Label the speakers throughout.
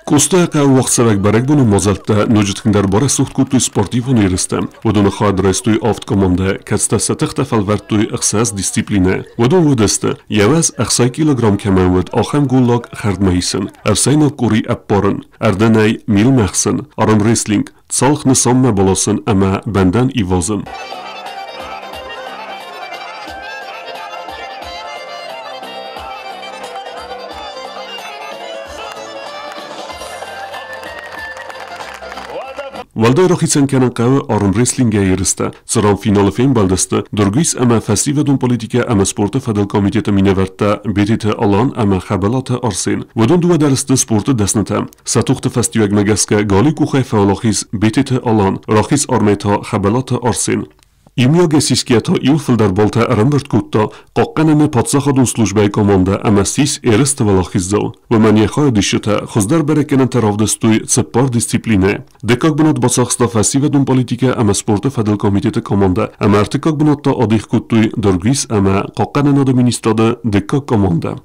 Speaker 1: Къостайыхъӕуы уагъдцӕуӕг бӕрӕгбонон мадзӕлттӕ ноджы тынгдӕр барӕсугъд кодтой спортивон ерыстӕ. Уыдоны хайад райстой авд командӕ, кӕцытӕ сӕ тыхтӕ фӕлвӕрдтой ӕхсӕз дисциплинӕйы. Уыдон уыдысты, йӕ уӕз 60 килограмм кӕмӕн уыд, ахӕм голлаг хӕрдмӕ исын, ӕфсӕйнаг къори ӕппарын, ӕрдынӕй милмӕ хсын, армрестлинг, цалх нысанмӕ баласын ӕмӕ бӕндӕн ивазын. Уӕлдай рахицӕн кӕнын хъӕуы армрестлингӕй ерыстӕ, цыран финалы фембӕлдысты Доргуис ӕмӕ фӕсивӕдон политикӕ ӕмӕ спорты фӕдыл комитеты минӕвӕрттӕ Бететы Алан ӕмӕ Хӕбӕлаты Арсен. Уыдон дыууӕ дӕр сты спорты дӕснытӕ. Сӕ тохты фӕстиуӕгмӕ гӕсгӕ галиу къухӕй фӕуӕлахиз Бететы Алан, рахиз армӕй та Хӕбӕлаты Арсен. Иумиагӕй сисгӕйӕ та иу фылдӕр баллтӕ ӕрӕмбырд кодта Хъахъхъӕныны паддзахадон службӕйы командӕ ӕмӕ ссис ерысты уӕлахиздзау. Уымӕн йӕ хайадисджытӕ хуыздӕр бӕрӕггӕнӕнтӕ равдыстой цыппар дисциплинӕйы. Дыккаг бынат бацахста фӕсивӕдон политикӕ ӕмӕ спорты фӕдыл комитеты командӕ ӕмӕ ӕртыккаг бынат та адих кодтой Доргуис ӕмӕ Хъахъхъӕнынады министрады дыккаг командӕ.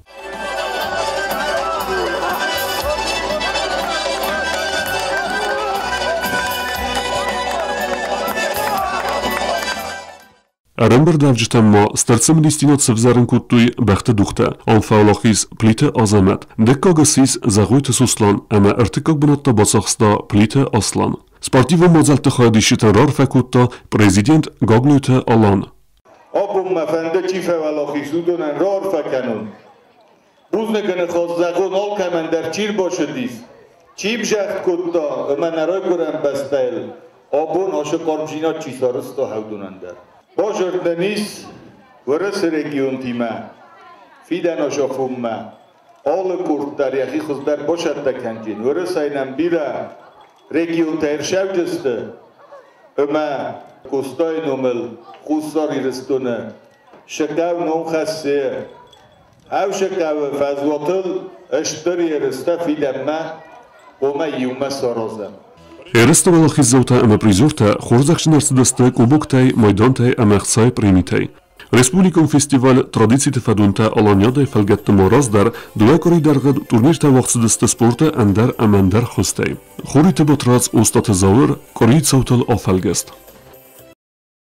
Speaker 1: Ӕрӕмбырдуӕвджытӕм ма стыр цымыдисдзинад сывзӕрын кодтой бӕхты дугътӕ. Ам фӕуӕлахиз Плиты Азӕмӕт, дыккаг ссис Зӕгъойты Сослан ӕмӕ ӕртыккаг бынат та бацахста Плиты Аслан. Спортивон мадзӕлтты хайадисджытӕн раарфӕ кодта президент Гаглойты Алан.
Speaker 2: Абон мӕ фӕнды, чи фӕуӕлахиз, уыдонӕн раарфӕ кӕнон. Бузныг ныхас зӕгъон алкӕмӕн дӕр, чи рбацыдис, чи бзӕгъд кодта ӕмӕ нӕ райгуырӕн бӕстӕйыл абон ацы хъармдзинад чи сарӕзта, уыдонӕн дӕр. Базард нын ис Уӕрӕсе регионтимӕ, фидӕн афонмӕ алы къорд дӕр йӕхи хуыздӕр бацӕттӕ кӕнджын. Уӕрӕсейы нӕм бирӕ регионтӕ ӕрцӕуджысты ӕмӕ Къостайы номыл Хуссар Ирыстоны сыкъау ном хӕссы. Ӕвсыкъауы фӕзуатыл стыр ерыстӕ фидӕнмӕ хъуамӕ иумӕ саразӕм.
Speaker 1: Ерысты уӕлахиздзаутӕ ӕмӕ призертӕ хорзӕхджын ӕрцыдысты кубоктӕй, майдантӕй ӕмӕ ӕхцайы премитӕй. Республикон фестиваль «Традициты фӕдонтӕ Аланиадӕй» фӕлгӕтты ма раздӕр дыууӕ къуыри дӕргъы турниртӕ уагъд цыдысты спорты ӕндӕр ӕмӕ ӕндӕр хуызтӕй. Хуриты Батрадз, Остъаты Зауыр, къуырийы цаутыл афӕлгӕст.